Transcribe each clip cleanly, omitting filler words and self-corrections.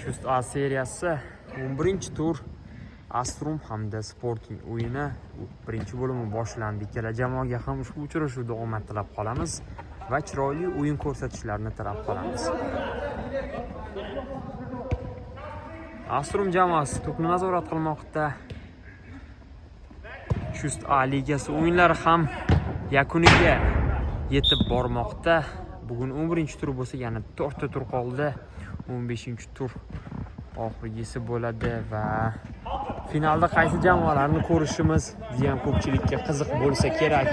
Chust A seriyasi 11-tur Astrum hamda Sporting o'yini birinchi bo'limi boshlandi. Ikkala jamoaga ham ushbu uchrashuvda omad tilab qolamiz va chiroyli o'yin ko'rsatishlarini tilab qolamiz. Astrum jamoasi to'pni nazorat qilmoqda. Chust A ligasi o'yinlari ham yakuniga yetib bormoqda. Bugun 11-tur bo'lsa, yana 4 ta tur qoldi. 15-tur oxirgisi bo'ladi va finalda qaysi jamoalarni ko'rishimiz juda ham ko'pchilikka qiziq bo'lsa kerak.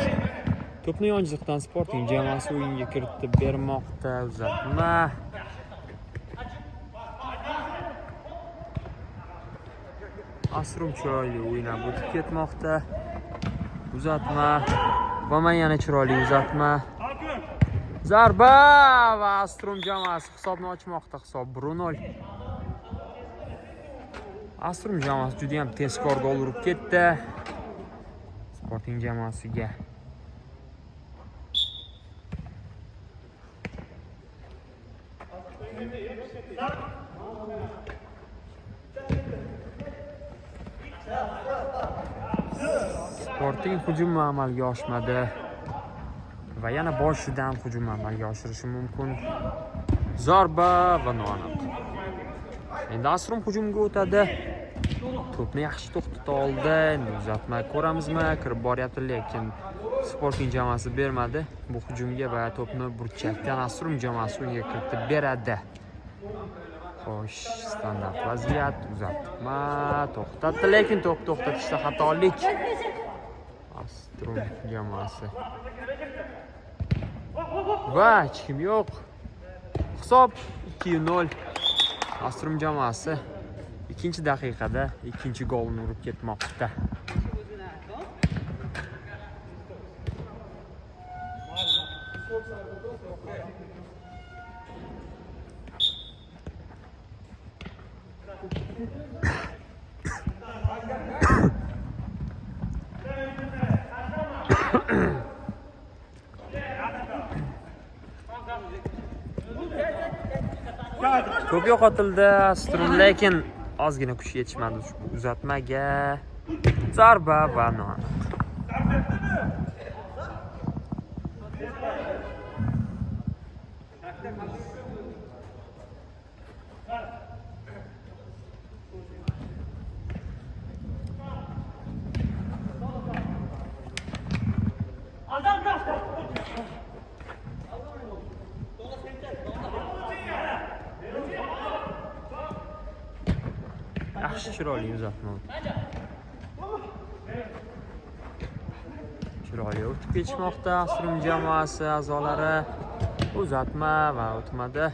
To'pni yon chiziqdan Sporting jamoasi o'yinga kiritib bermoqda. Uzatma. Astrum chiroyli o'ynab o'tib ketmoqda. Uzatma va mana yana chiroyli uzatma. Zarba va Astrum jamoasi hisobni ochmoqda. Hisob 1-0. Astrum jamoasi juda ham tezkor gol urib ketdi. Sporting jamoasiga. Sporting hujumi amalga oshmadi va yana boshidan hujum amalga oshirishi mumkin. Zarba va noaniq. Endi Astrum hujumga o'tadi. To'pni yaxshi to'xtata oldi. Endi uzatma ko'ramizmi? Kirib boryapti, lekin Sporting jamoasi bermadi bu hujumga va to'pni burchakdan Astrum jamoasi unga kiritib beradi. Xo'sh, standart vaziyat, uzatma, to'xtatdi, lekin to'p to'xtatishda xatolik. Astrum jamoasi. Va hech kim yo'q. Hisob 2-0. Astrum jamoasi ikkinchi daqiqada ikkinchi golni urib ketmoqda. To'p yo'qotildi Astrum, lekin ozgina kuch yetishmadi ushbu uzatmaga. Zarba va noaniq. Yaxshi chiroyli uzatma. Chiroyli o'tib ketishmoqda Astrum jamoasi a'zolari. Uzatma va o'tmadi.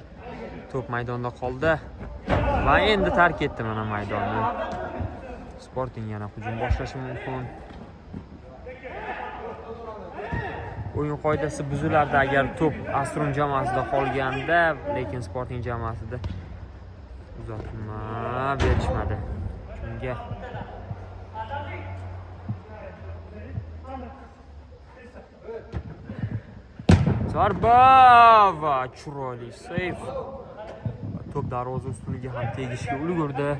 To'p maydonda qoldi. Va endi tark etdi mana maydonni. Sporting yana hujum boshlashi mumkin. O'yin qoidasi buzilardi agar to'p Astrum jamoasida qolganda, lekin Sporting jamoasida uzatma berishmadi. Shunga zarba va chiroyli seyf. To'p darvoza ustuniga ham tegishga ulgurdi.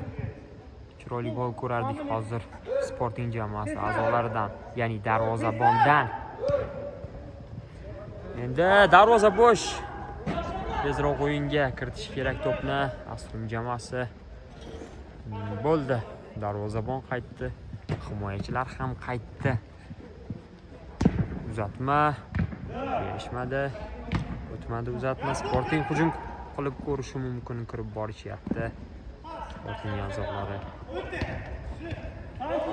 Chiroyli gol ko'rardik hozir Sporting jamoasi a'zolaridan, ya'ni darvozabondan. Endi darvoza bo'sh. Tezroq o'yinga kiritish kerak to'pni Astrum jamoasi. Bo'ldi. Darvozabon qaytdi. Himoyachilar ham qaytdi. Uzatma berishmadi. O'tmadi uzatma. Sporting hujum qilib ko'rishi mumkin, kirib borishyapti. Sporting a'zolari.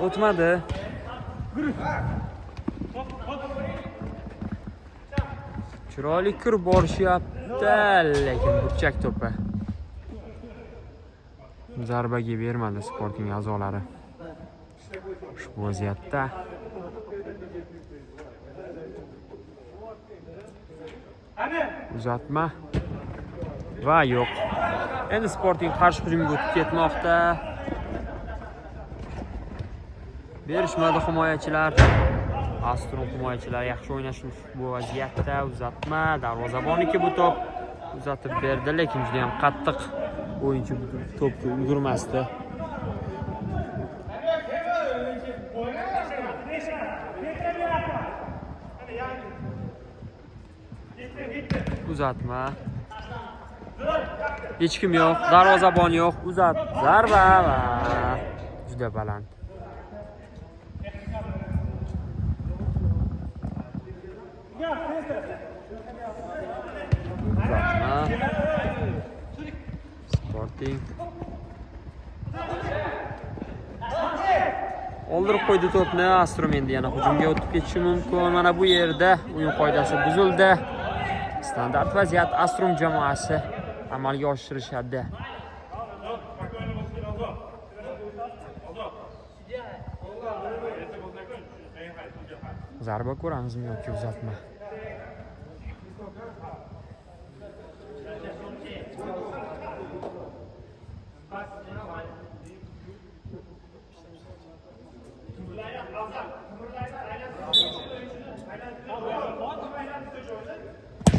O'tmadi. Chiroyli kirib borishyapti, lekin burchak to'pi. Zarbaga bermadi Sporting a'zolari. Ushbu vaziyatda uzatma va yo'q. Endi Sporting qarshi hujumga o'tib ketmoqda. Berishmadi himoyachilar. Astrum himoyachilari yaxshi o'ynashdi bu vaziyatda. Uzatma, darvozabonniki bu to'p uzatib berdi, lekin juda ham qattiq O'yinchi to'pga ulgurmasdi. Uzatma. Hech kim yo'q, darvozabon yo'q. Uzat, zarba va juda baland. Uzatma. Sporting oldirib qo'ydi to'pni. Astrum endi yana hujumga o'tib ketishi mumkin. Mana bu yerda o'yin qoidasi buzildi. Standart vaziyat Astrum jamoasi amalga oshirishadi. Zarba ko'ramizmi yoki uzatma?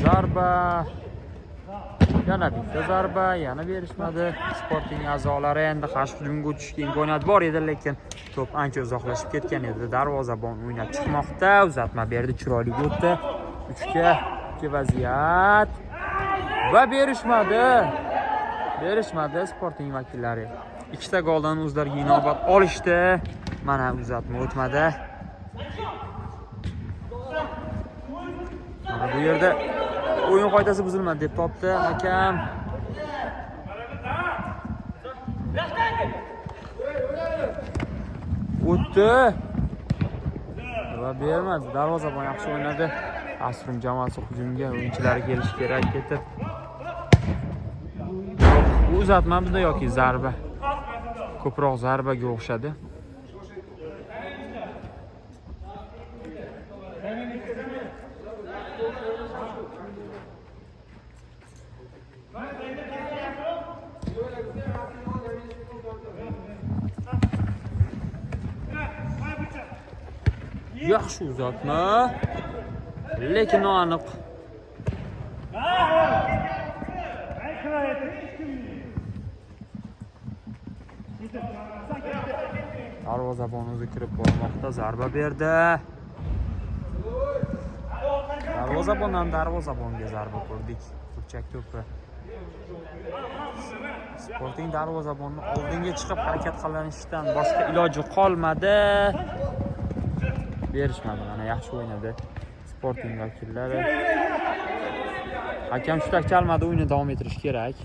Zarba. Yana bitta zarba, yana berishmadi. Sporting a'zolari endi qarshi hujumga o'tishga imkoniyat bor edi, lekin to'p ancha uzoqlashib ketgan edi. Darvozabon o'ynab chiqmoqda, uzatma berdi, chiroyli o'tdi. 3-2 vaziyat va berishmadi. Berishmadi Sporting vakillari. Ikkita goldan o'zlariga inobat olishdi. Mana uzatma o'tmadi. Mana bu yerda o'yin qoidasi buzilmadi deb topdi hakam. O'tdi va bermadi. Darvozabon yaxshi o'ynadi. Astrum jamoasi hujumga o'yinchilari kelishi kerak ketib. Bu uzatma bunda yoki zarba. Ko'proq zarbaga o'xshadi. Yaxshi uzatma, lekin noaniq. Darvozabon o'zi kirib bormoqda, zarba berdi. Darvozabondan darvozabonga zarba ko'rdik. Burchak to'pi. Sporting darvozabonni oldinga chiqib harakat qilinishdan boshqa iloji qolmadi. Berishmadi. Mana yaxshi o'ynadi Sporting vakillari. Hakam shutak chalmadi, o'yinni davom ettirish kerak.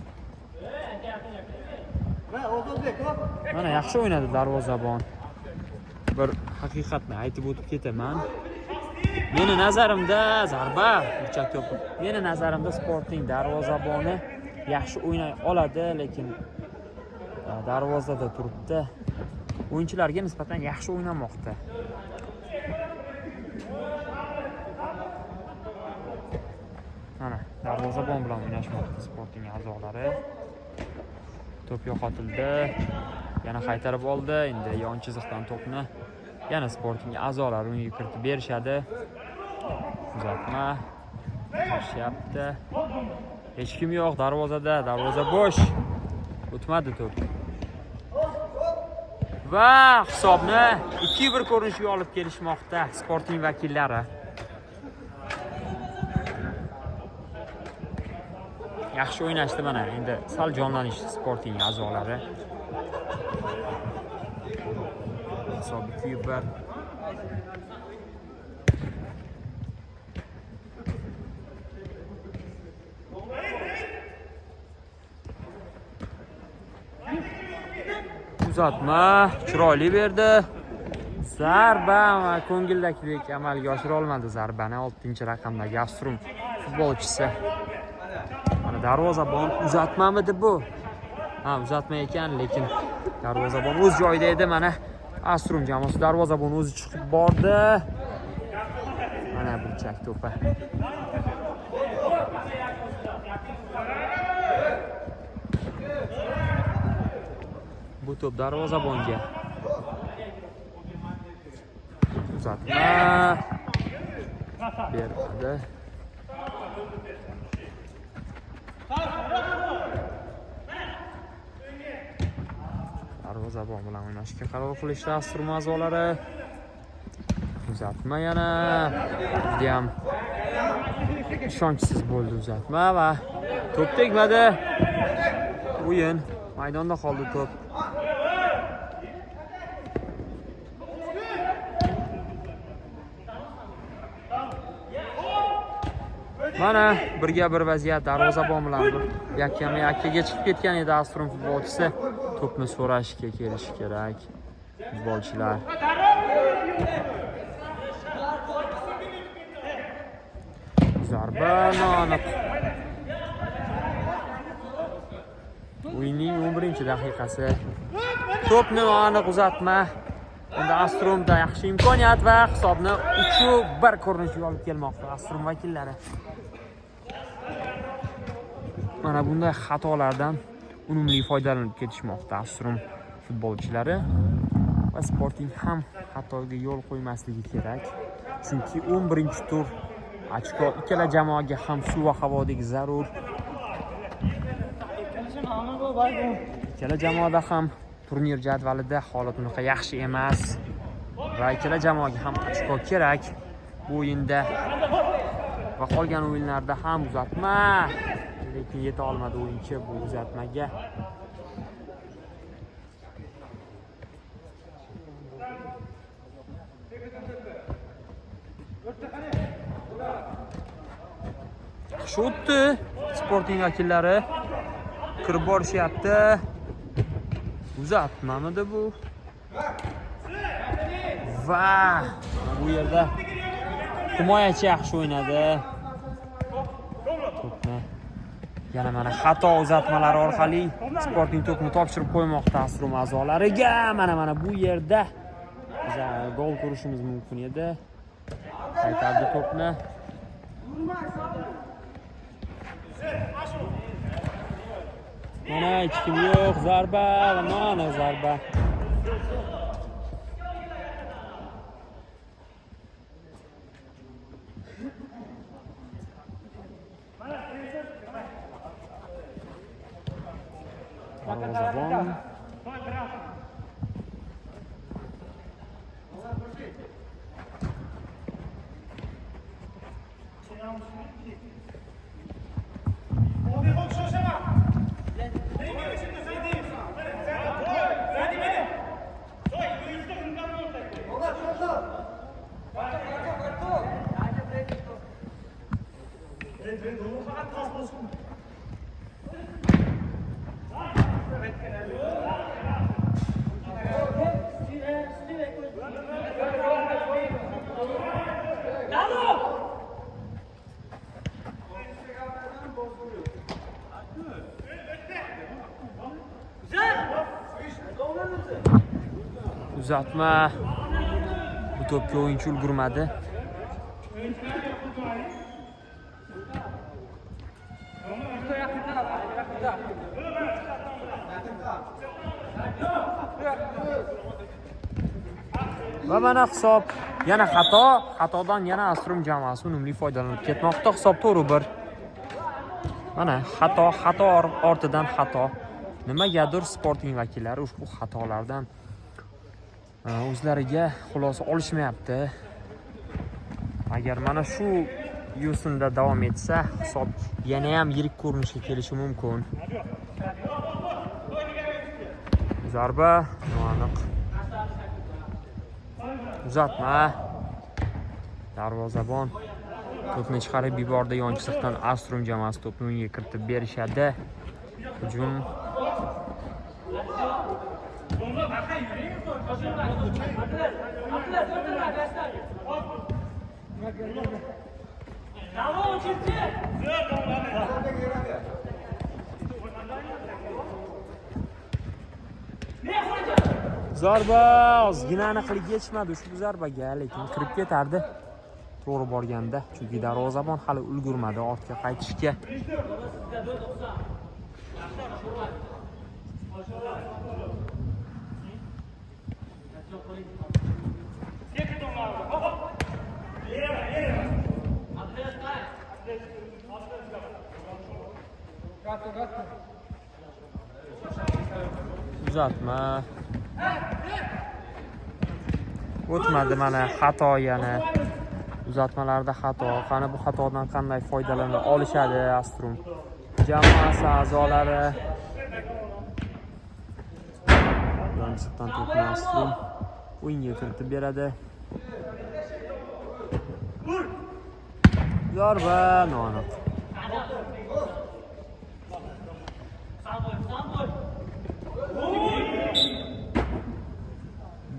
Mana yaxshi o'ynadi darvozabon. Bir haqiqatni aytib o'tib ketaman. Meni nazarimda zarba, burchak to'pi. Meni nazarimda Sporting darvozaboni yaxshi o'ynay oladi, lekin darvozada turibdi. O'yinchilarga nisbatan yaxshi o'ynamoqda. Mana darvozabon bilan o'ynashmoqda Sporting a'zolari. To'p yo'qotildi. Yana qaytarib oldi. Endi yon chiziqdan to'pni yana Sporting a'zolari unga kiritib berishadi. Uzatma. Tashyapti. Hech kim yo'q darvozada. Darvoza bo'sh. O'tmadi to'p. Va hisobni 2-1 ko'rinishiga olib kelishmoqda Sporting vakillari. Yaxshi o'ynashdi mana. Endi sal jonlanishdi Sporting a'zolari. Hisob 2-1. Uzatma chiroyli berdi. Zarba va ko'ngildagidek amalga oshira olmadi zarbani 6-raqamdagi Astrum futbolchisi. Mana darvozabon uzatmamidi bu? Ha, uzatma ekan, lekin darvozabon o'z joyida edi. Mana Astrum jamoasi darvozabon o'zi chiqib bordi. Mana burchak to'pi. Bu to'p darvozabonga. Uzatma. Bermadi. Darvozabon bilan o'ynashga qaror qilishdi Astrum a'zolari. Uzatma yana. Judayam ishonchsiz bo'ldi uzatma va to'p tegmadi. O'yin maydonda qoldi to'p. Mana birga bir vaziyat darvozabon bilan yakkama-yakkaga chiqib ketgan edi Astrum futbolchisi. To'pni so'rashga kelishi kerak futbolchilar. Zarba noaniq. O'yinning 11-daqiqasi. To'pni noaniq uzatma. Endi Astrumda yaxshi imkoniyat va hisobni 3-1 ko'rinishiga olib kelmoqda Astrum vakillari. Mana bunday xatolardan unumli foydalanib ketishmoqda Astrum futbolchilari va Sporting ham xatoga yo'l qo'ymasligi kerak. Chunki 11-tur ochko ikkala jamoaga ham suv va havodek zarur. Ikkala jamoada ham turnir jadvalida holat unaqa yaxshi emas va ikkala jamoaga ham ochko kerak bu o'yinda va qolgan o'yinlarda ham uzatma, lekin yeta olmadi o'yinchi bu uzatmaga. Yaxshi o'tdi Sporting vakillari. Kirib borishyapti. Uzatmamidi bu? Va bu yerda himoyachi yaxshi o'ynadi. To'pni yana mana xato uzatmalari orqali Sporting to'pni topshirib qo'ymoqda Astrum a'zolariga. Mana bu yerda biz gol ko'rishimiz mumkin edi. Qaytardi to'pni. Mana hech kim yo'q, zarba va mana zarba. Darvozabon. Uzatma. Bu to'pga o'yinchi ulgurmadi. Va mana hisob yana xato, xatodan yana Astrum jamoasi unumli foydalanib ketmoqda. Hisob 4-1. Mana xato, xato ortidan xato. Nimagadir Sporting vakillari ushbu xatolardan o'zlariga xulosa olishmayapti. Agar mana shu yo'sinda davom etsa, hisob yana ham yirik ko'rinishga kelishi mumkin. Zarba noaniq. Uzatma. Darvozabon to'pni chiqarib yubordi. Yon chiziqdan Astrum jamoasi to'pni unga kiritib berishadi. Hujum. Zarba ozgina aniqlik yetishmadi ushbu zarbaga, lekin kirib ketardi to'g'ri borganda, chunki darvozabon hali ulgurmadi ortga qaytishga. Uzatma. O'tmadi mana xato yana. Uzatmalarda xato. Qani bu xatodan qanday foydalana olishadi Astrum jamoasi a'zolari. Yonchiqdan to'pni Astrum o'yinga kiritib beradi. Zarba noaniq.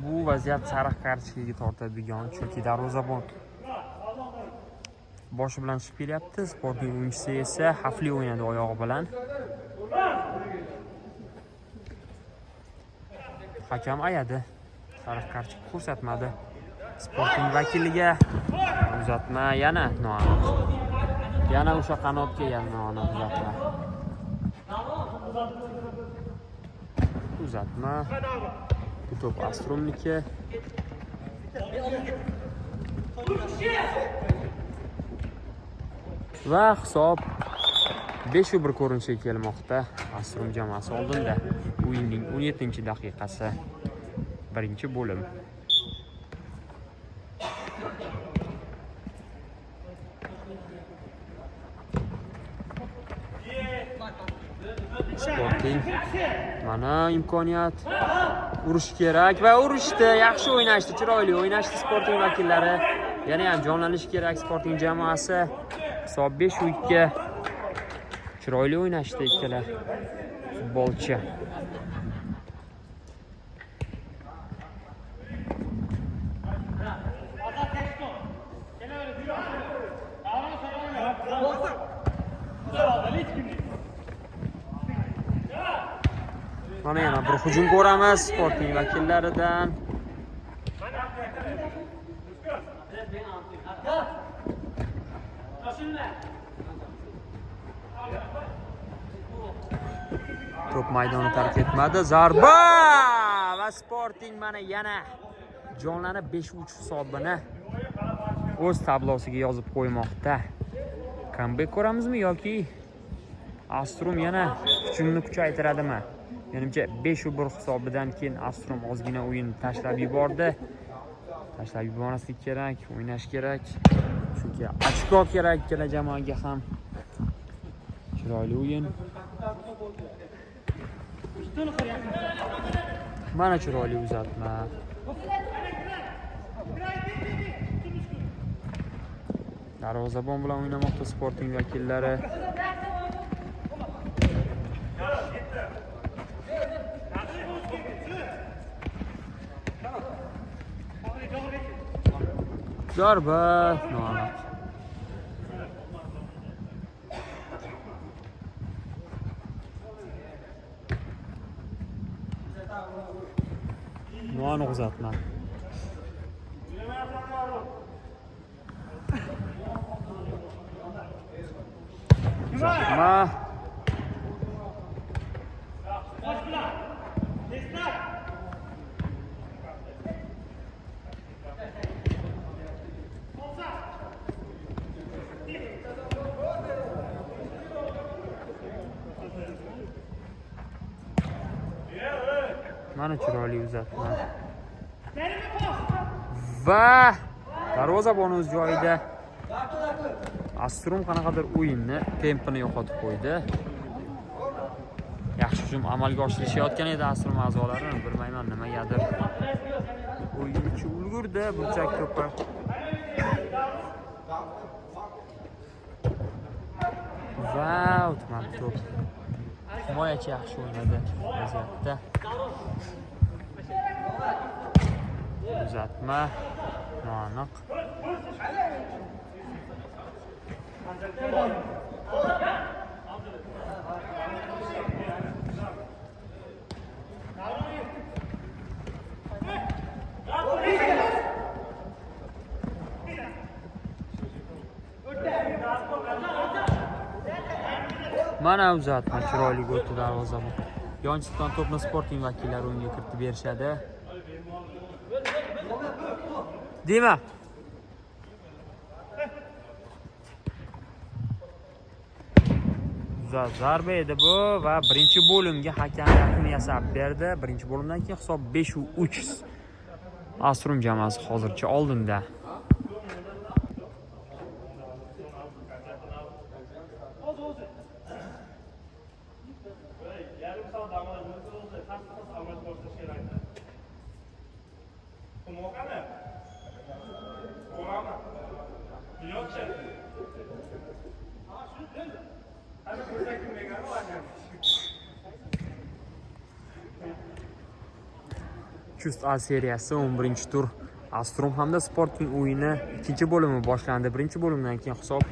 Bu vaziyat sariq kartochkaga tortadigan, chunki darvozabon boshi bilan chiqib kelyapti. Sporting o'yinchisi esa xavfli o'ynadi oyog'i bilan. Hakam ayadi. Sariq kartochka ko'rsatmadi. Sporting vakiliga uzatma yana noaniq. Yana o'sha qanotga yana noaniq uzatma. Uzatma. Bu to'p Astrumniki. Va hisob 5-1 ko'rinishga kelmoqda. Astrum jamoasi oldinda. O'yinning 17-daqiqasi. Birinchi bo'lim. Sporting mana imkoniyat, urish kerak va urishdi. Yaxshi o'ynashdi, chiroyli o'ynashdi Sporting vakillari. Yana ham jonlanish kerak Sporting jamoasi. Hisob 5-2. Chiroyli o'ynashdi ikkala futbolchi. Mana yana bir hujum ko'ramiz Sporting vakillaridan. To'p maydonni tark etmadi. Zarba va Sporting mana yana jonlanib 5-3 hisobini o'z tablosiga yozib qo'ymoqda. Comeback ko'ramizmi yoki Astrum yana hujumni kuchaytiradimi? Menimcha 5-1 hisobidan keyin Astrum ozgina o'yin tashlab yubordi. Tashlab yubormaslik kerak, o'ynash kerak. Chunki ochko kerak ikkala jamoaga ham. Chiroyli o'yin. Mana chiroyli uzatma. Darvozabon bilan o'ynamoqda Sporting vakillari. Zarba noaniq. Noaniq uzatma. Uzatma. Mana chiroyli uzatma. Va darvozabon o'z joyida. Astrum qanaqadir o'yinni tempini yo'qotib qo'ydi. Yaxshi hujum amalga oshirishayotgan edi Astrum a'zolari, bilmayman nimagadir. O'yinchi ulgurdi burchak to'pi. Va o'tmadi to'p. Himoyachi yaxshi o'ynadi vaziyatda. Uzatma noaniq. Mana uzatma chiroyli o'tdi darvozabon. Yonchiqdan to'pni Sporting vakillari o'yinga kiritib berishadi. Dima. Zarba edi bu va birinchi bo'limga hakam yakun yasab berdi. Birinchi bo'limdan keyin hisob 5-3. Astrum jamoasi hozircha oldinda. Chust A seriyasi 11-tur Astrum hamda Sporting o'yini ikkinchi bo'limi boshlandi. Birinchi bo'limdan keyin hisob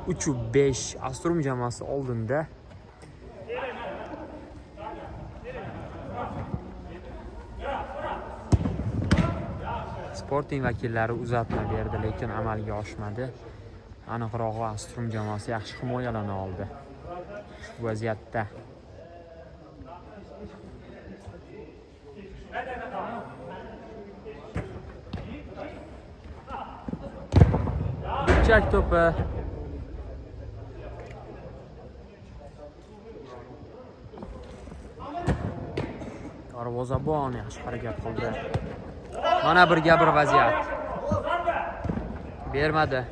3-5 Astrum jamoasi oldinda. Sporting vakillari uzatma berdi, lekin amalga oshmadi. Aniqrog'i Astrum jamoasi yaxshi himoyalana oldi ushbu vaziyatda. Burchak to'pi. Darvozabon yaxshi harakat qildi. Mana birga bir vaziyat. Bermadi.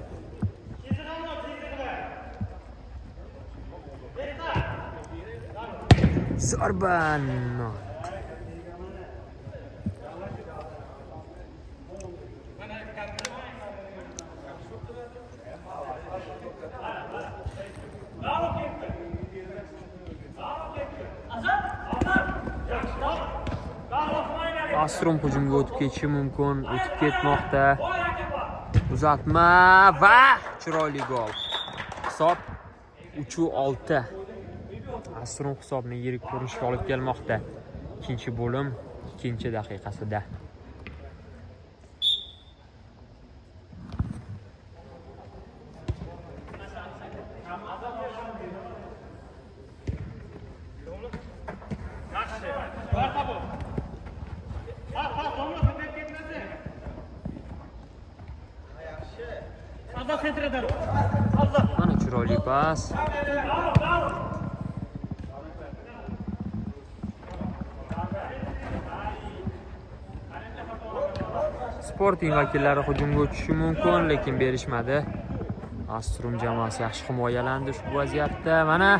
Zarba. Astrum hujumga o'tib ketishi mumkin. O'tib ketmoqda. Uzatma va chiroyli gol. Hisob 3-6. Astrum hisobni yirik ko'rinishga olib kelmoqda. Ikkinchi bo'lim ikkinchi daqiqasida. Mana chiroyli pas. Sporting vakillari hujumga o'tishi mumkin, lekin berishmadi. Astrum jamoasi yaxshi himoyalandi ushbu vaziyatda. Mana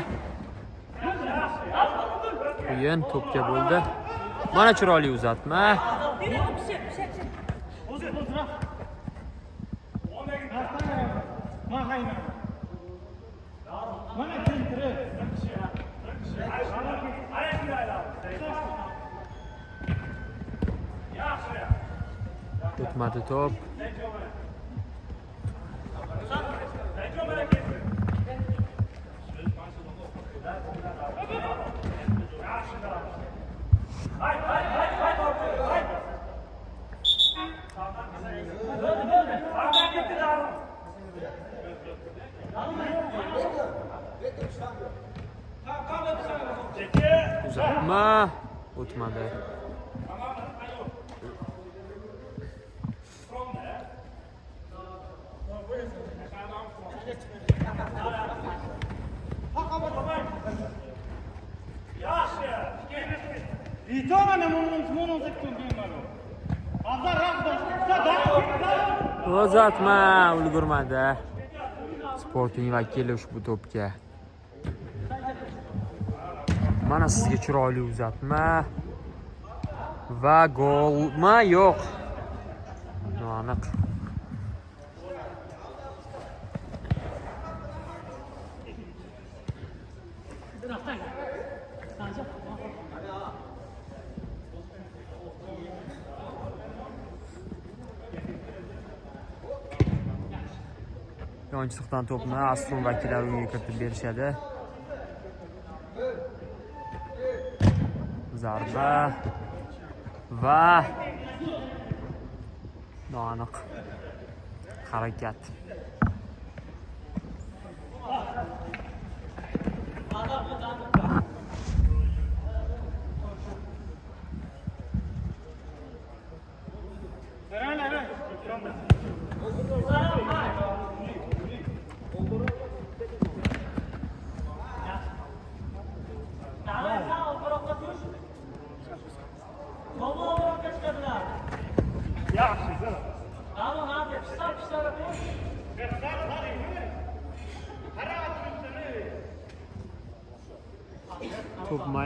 o'yin to'pga bo'ldi. Mana chiroyli uzatma. O'tmadi to'p. Uzatma o'tmadi. Uzatma ulgurmadi. Sporting vakili ushbu to'pga. Mana sizga chiroyli uzatma va golmi? Yo'q. Noaniq. Yon chiziqdan to'pni Astrum vakillari unga kiritib berishadi. Zarba va noaniq harakat.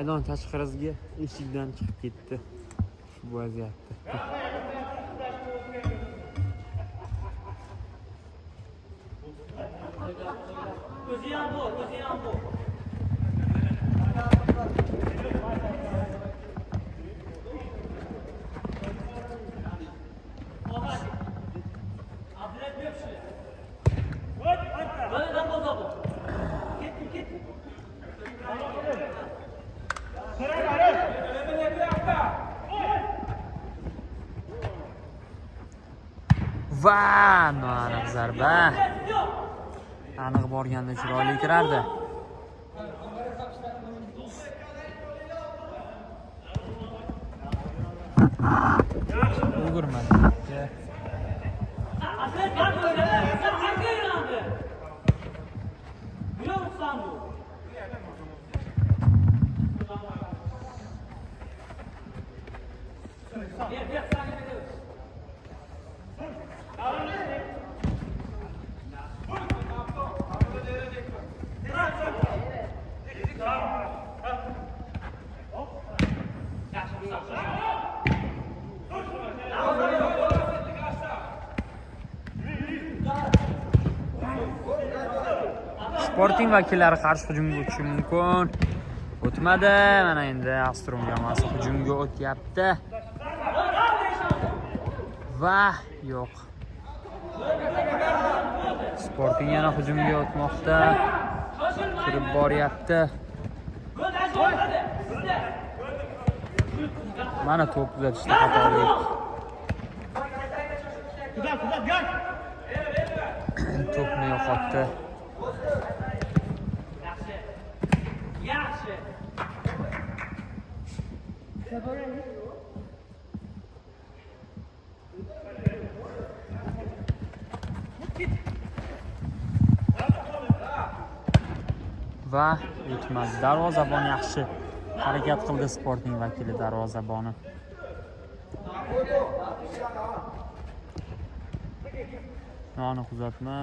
Maydon tashqarisiga eshikdan chiqib ketdi shu vaziyatda. Va noaniq zarba. Aniq borganda chiroyli kirardi. O'girmadi. Sporting vakillari qarshi hujumga o'tishi mumkin. O'tmadi. Mana endi Astrum jamoasi hujumga o'tyapti. Va yo'q. Sporting yana hujumga o'tmoqda. Kirib boryapti. Mana to'p uzatishda xatolik. To'pni yo'qotdi. Va o'tmadi. Darvozabon yaxshi harakat qildi Sporting vakili darvozaboni. Noaniq uzatma.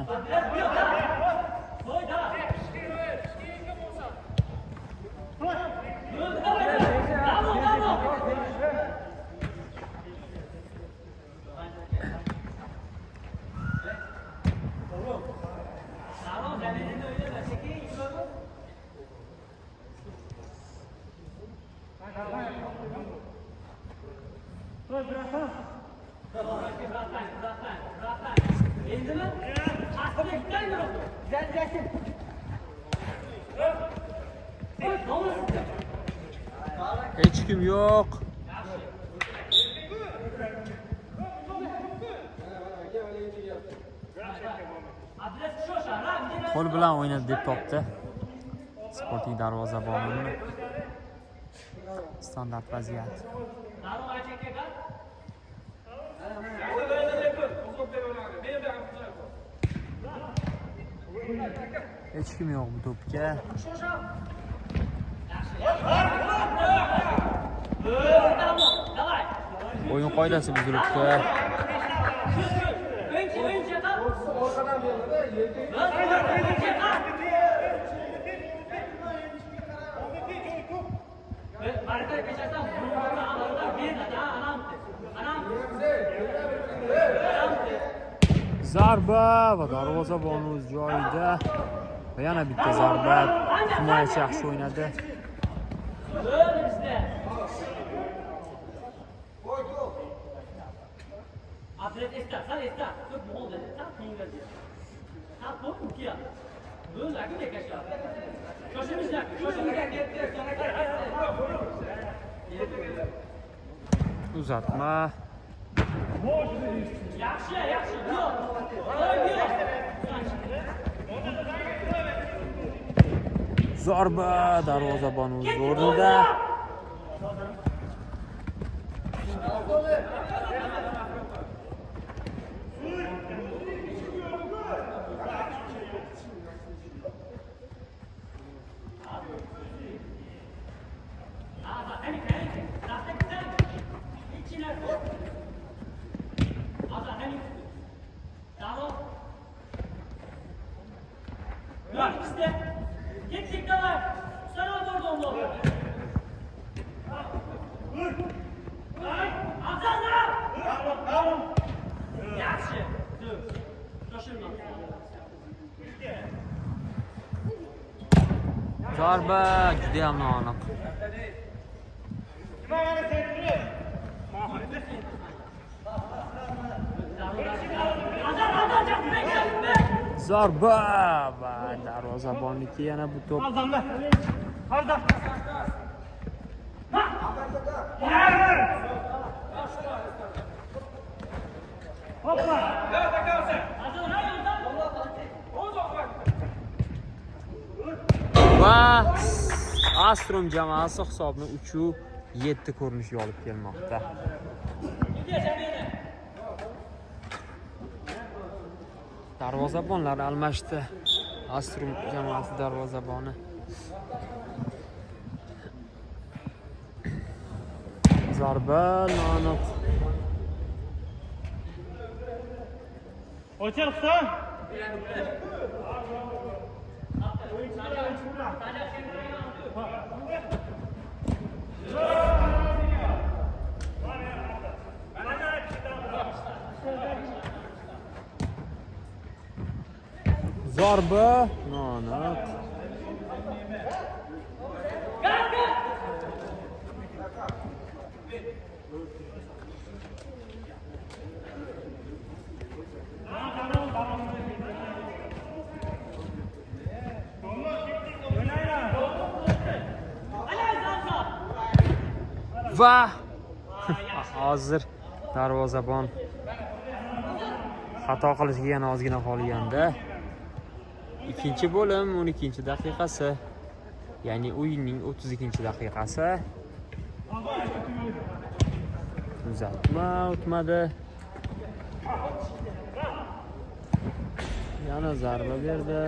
Hech kim yo'q. Qo'l bilan o'ynadi deb topdi. Sporting darvozabonini. Standart vaziyat. Hech kim yo'q bu to'pga. O'yin qoidasi buzilibdi. Zarba va darvozabon o'z joyida. Va yana bitta zarba. Himoyachi yaxshi o'ynadi. Uzatma. Zarba, darvozabon o'z o'rnida. Zarba juda ham noaniq. Zarba va darvozabonniki yana bu to'p. Va Astrum jamoasi hisobni 3-7 ko'rinishiga olib kelmoqda. Darvozabonlar almashdi. Astrum jamoasi darvozaboni. Zarba noaniq. O'chirsan? Zarba noaniq. Va hozir darvozabon xato qilishiga yana ozgina qolganda ikkinchi bo'lim 12-daqiqasi, ya'ni o'yinning 32-daqiqasi. Uzatma o'tmadi. Yana zarba berdi.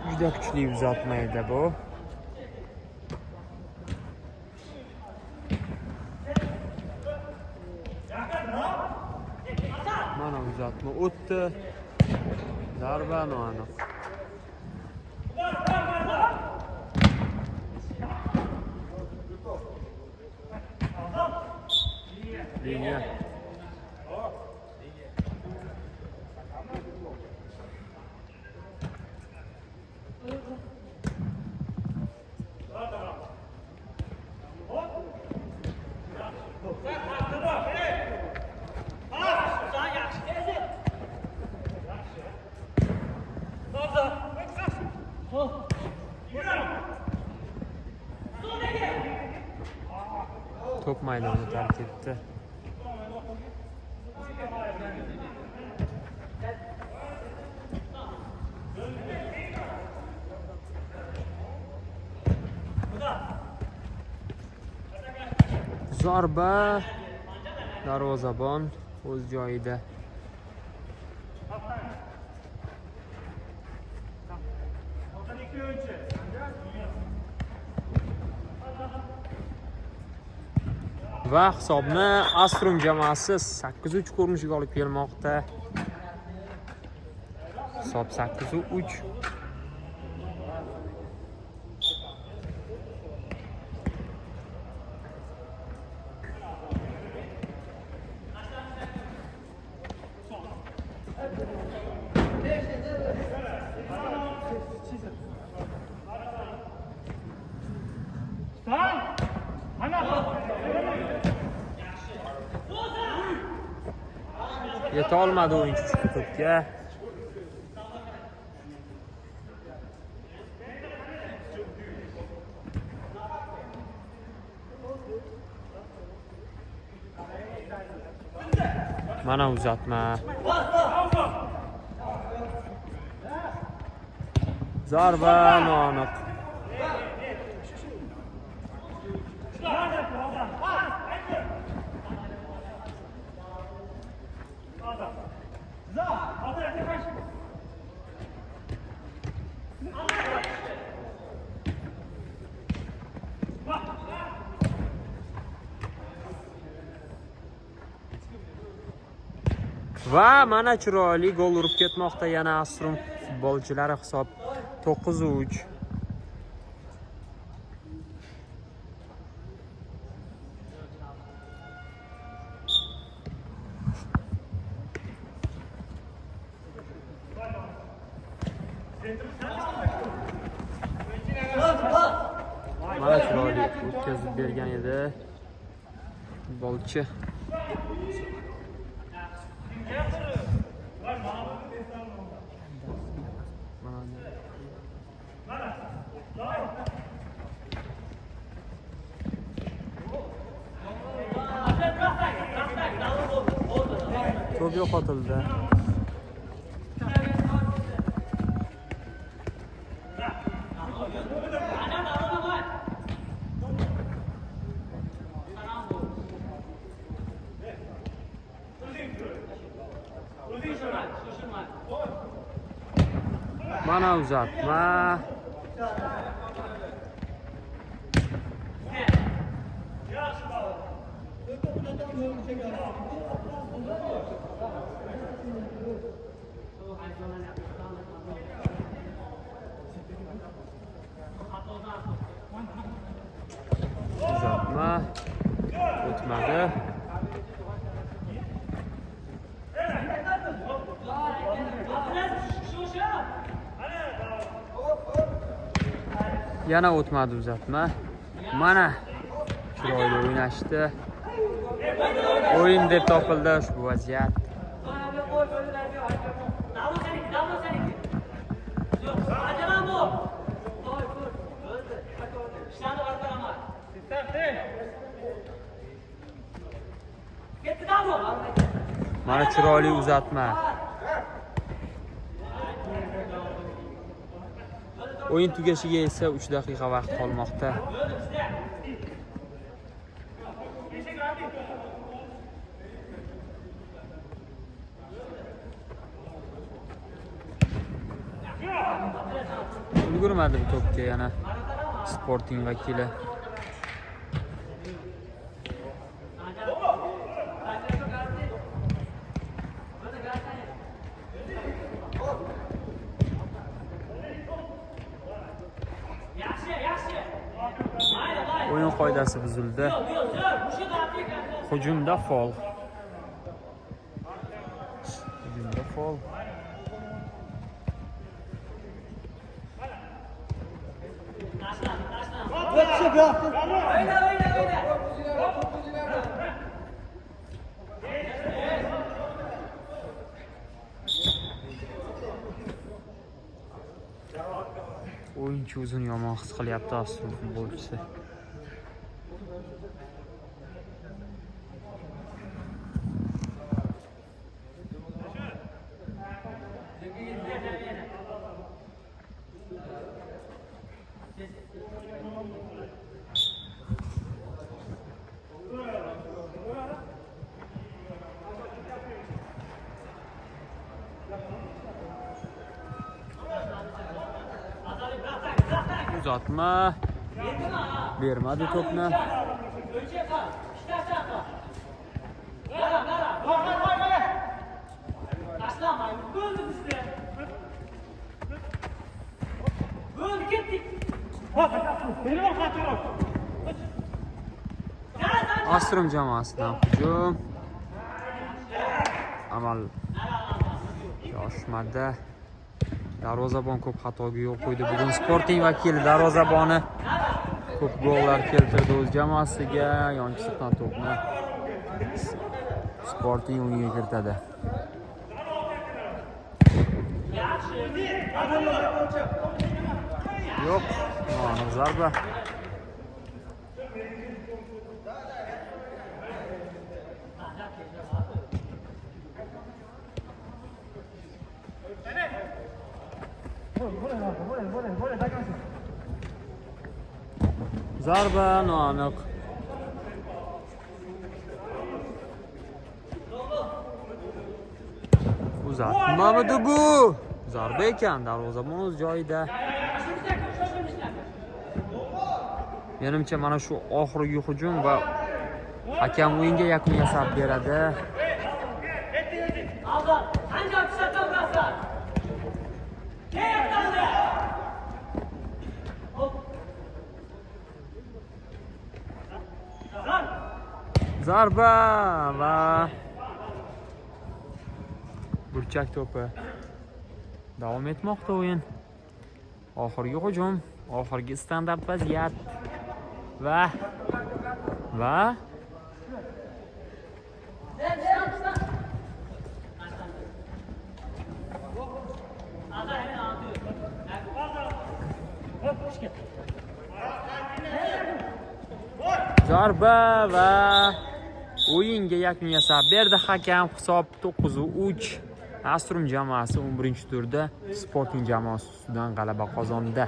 Juda kuchli uzatma edi bu. Mana uzatma o'tdi. Zarba noaniq. Liniya. To'p maydonni tark etdi. Zarba, darvozabon o'z joyida. Va hisobni Astrum jamoasi 8-3 ko'rinishiga olib kelmoqda. Hisob 8-3. Yeta olmadi o'yinchi ushbu to'pga. Mana uzatma. Zarba noaniq. Va mana chiroyli gol urib ketmoqda yana Astrum futbolchilari. Hisob 9-3. o'tkazib bergan edi futbolchi. To'p yo'qotildi. Mana uzatma. Uzatma o'tmadi. Yana o'tmadi uzatma. Mana chiroyli o'ynashdi. O'yin deb topildi ushbu vaziyat. Mana chiroyli uzatma. O'yin tugashiga esa 3 daqiqa vaqt qolmoqda. Ulgurmadi bu to'pga yana Sporting vakili. O'yin qoidasi buzildi. Hujumda fol. Hujumda fol. O'yinchi o'zini yomon his qilyapti Aston futbolchisi. Uzatma. Bermadi to'pni. Astrum jamoasidan hujum. Amal oshmadi. Darvozabon ko'p xatoga yo'l qo'ydi. Bugun Sporting vakili darvozaboni ko'p gollar keltirdi o'z jamoasiga. Yon chiziqdan to'pni Sporting o'yinga kiritadi. Yo'q, noaniq zarba. Zarba noaniq. Uzatmamidi bu? Zarba ekan, darvozabon o'z joyida. Menimcha mana shu oxirgi hujum va hakam o'yinga yakun yasab beradi. Zarba va burchak to'pi. Davom etmoqda o'yin. Oxirgi hujum, oxirgi standart vaziyat Va zarba va o'yinga yakun yasab berdi hakam. Hisob 9-3. Astrum jamoasi 11-turda Sporting jamoasi ustidan g'alaba qozondi.